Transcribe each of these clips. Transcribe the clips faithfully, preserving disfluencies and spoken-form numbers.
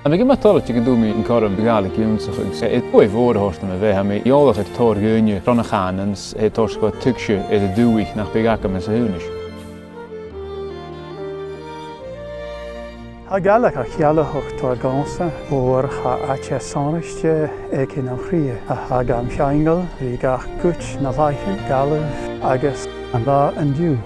Tha mi gu math toilichte gun d' fhuair mi an cothrom Gàidhlig ionnsachadh agus, eh, is buaidh mhòr a thoirt dhomh a bhith, tha mi eòlach air tòrr dhaoine tron a' chànan, eh, toirt seachad tuigse air an dùthaich nach biodh agam anns a h-aonais. Tha Gàidhlig a' ciallachadh tòrr dhòmhsa, oir tha àite sònraichte aice nam chridhe, a tha gam cheangal ri gach cuid na làithean, Gàidhlig agus an latha an-diugh.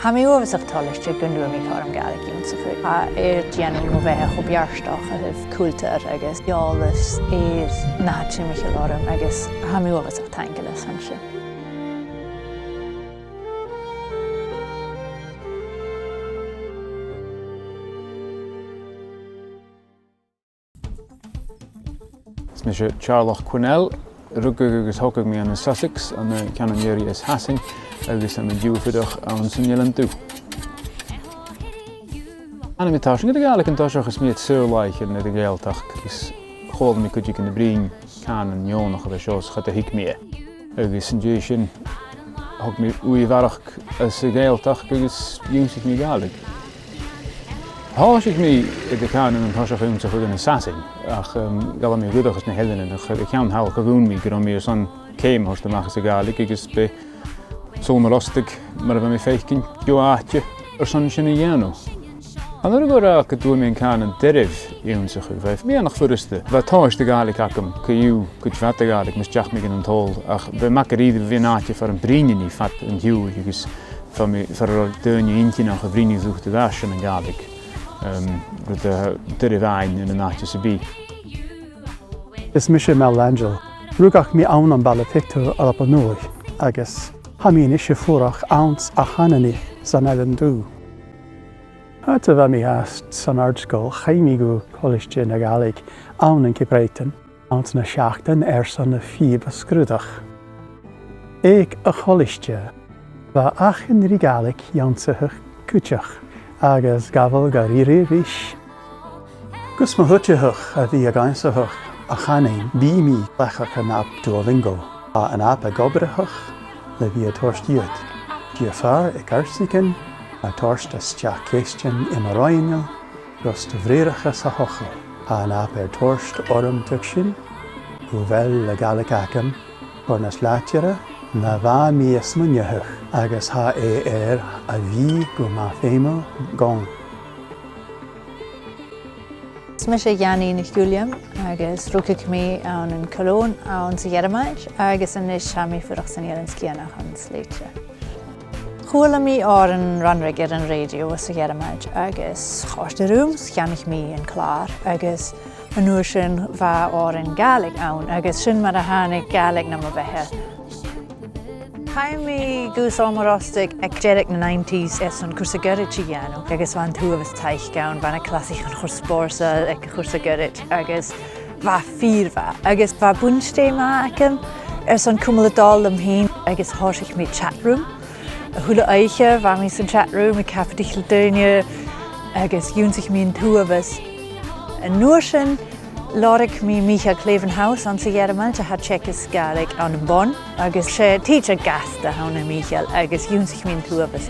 Tha mi uabhasach toilichte gun d' fhuair mi cothrom Gàidhlig ionnsachadh. Tha e air dèanamh mo bheatha cho beartach a thaobh cultar agus eòlas air na tha timcheall orm agus tha mi uabhasach taingeil airson sin. Is mise Teàrlach Quinnell, rugadh agus thogadh mi ann an Sussex, ann an ceann an Earraigh is Shasainn, agus tha mi an-diugh a' fuireach anns an Eilean Dubh. Thàinig mi tarsainn air a' Ghàidhlig an toiseach is mi air saor-làithean air a' Ghàidhealtachd, agus chuala mi cuideigin a' bruidhinn cànan neònach a bha seo 's cha do thuig mi e. Agus an dèidh sin, thog mi ùidh a bharrachd anns a' Ghàidhealtachd agus dh'ionnsaich mi Gàidhlig. Thòisich mi air a' chànan an toiseach ionnsachadh ann an Sasainn, ach, um, dh'fhalbh mi a dh'fhuireach anns na h-Eileanan, ach air a' cheann thall cha chùm mi gun robh mi airson ceum a thoirt a-mach às a' Ghàidhlig agus b' e sùil mo ròstaig mar a bha mi a' faicinn deagh àite airson sin a dhèanamh. Chan urrainn dhomh ràdh gun d' fhuair mi an cànan doirbh ionnsachadh, bha e meadhanach furasta. Bha tomhas de Ghàidhlig agam co-dhiù, cuid mhath de Ghàidhlig mus deach mi dhan an t-Sabhal, ach bha e math dha-rìribh a bhith an àite far am bruidhinn i fad an t-siubhail agus far mi, far an robh daoine inntinneach a' bruidhinn riut a bha sin an Gàidhlig, um, rud a tha doirbh fhaighinn ann an àite sam bith. Is mise Mel Angel. Rugadh mi ann am baile pictiúr Alba Nuadh, agus tha mi a-nis a' fuireach anns a' Chanaanach san Eilean Dubh. Nuair a bha mi fhathast san àrd-sgoil, chaidh mi gu Colaiste na Gàidhlig ann an Ceap Breatainn anns na seachdain airson a' phìob a sgrùdadh. Aig a' cholaiste, bha achan rud Gàidhlig ionnsachadh cuideachd agus gabhail gu rìribh ris. Gus mo chuideachadh a bhith ag ionnsachadh a' chànain, bidh mi a' cleachdadh an aip Duolingo. Tha an aip ag obrachadh le bhith a' toirt dhìot. Gheibh thu airson a' chànain a' toirt a-steach ceistean air an rud gus do bhriathrachas a thogail. Tha an aip air toirt orm tuigsinn gu bheil a' Ghàidhlig agam far nas làidire na bha mi a' smaoineachadh, agus tha e air a bhith gu math feumail dhomh. Is mise Janine NicWilliam agus rugadh mi ann an Cologne anns a' Ghearmailt, agus a-nis tha mi a' fuireach san Eilean Sgitheanach ann an Slèite. Chuala mi òran Runrig air an rèidio anns a' Ghearmailt agus chòrd e rium, cheannaich mi an clàr agus an uair sin bha òran Gàidhlig ann agus sin mar a thàinig Gàidhlig nam bheatha. Chaidh mi gu Sabhal Mòr Ostaig aig deireadh nan nineties airson cùrsa goirid a dhèanamh agus bha an t-uabhas taic ann, bha na clasaichean cho spòrsail aig a' chùrsa goirid agus bha e fìor mhath agus bha buntainn math agam airson cumail a' dol leam fhìn agus thòisich mi chat room. A h-uile oidhche bha mi san chat room a' cabadaich le daoine agus dh'ionnsaich mi an t-uabhas. An uair sin lorg mi Michael Klevenhaus anns a' Ghearmailt a tha a' teagasg Gàidhlig ann am Bonn agus 's e tidsear gasta a th' ann am Michael agus dh'ionnsaich mi an t-uabhas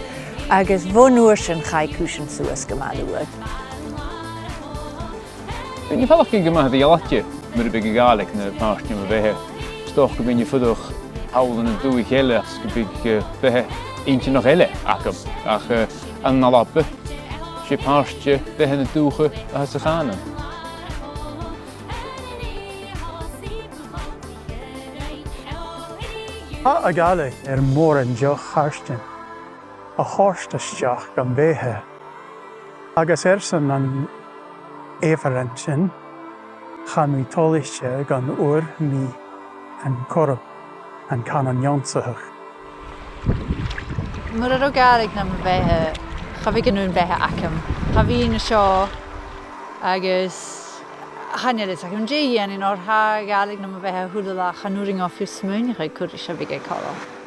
agus bhon uair sin chaidh cùisean suas gu math luath. Bidh mi a' faireachdainn gu math eadar-dhealaichte mura biodh a' Ghàidhlig na pàirt de mo bheatha. 'S dòcha gum bithinn a' fuireach thall ann an dùthaich eile agus gum biodh, eh, beatha inntinneach eile agam. Ach, eh, ann an Alba, 's e pàirt de bheatha na dùthcha a th' anns a' chànan. Tha a' Ghàidhlig air mòran deagh chàirdean a thoirt a-steach dham bheatha. Agus airson an èifeachan sin, tha mi toilichte gun d' fhuair mi an cothrom an cànan ionnsachadh. Mura robh Gàidhlig nam bheatha, cha bhiodh an aon bheatha agam. Cha bhithinn an seo agus chan eil fhios agam dè dhèanainn oir tha Gàidhlig nam bheatha a h-uile latha, chan urrainn dhomh fiù 's smaoineachadh cò ris a bhiodh e còmhla.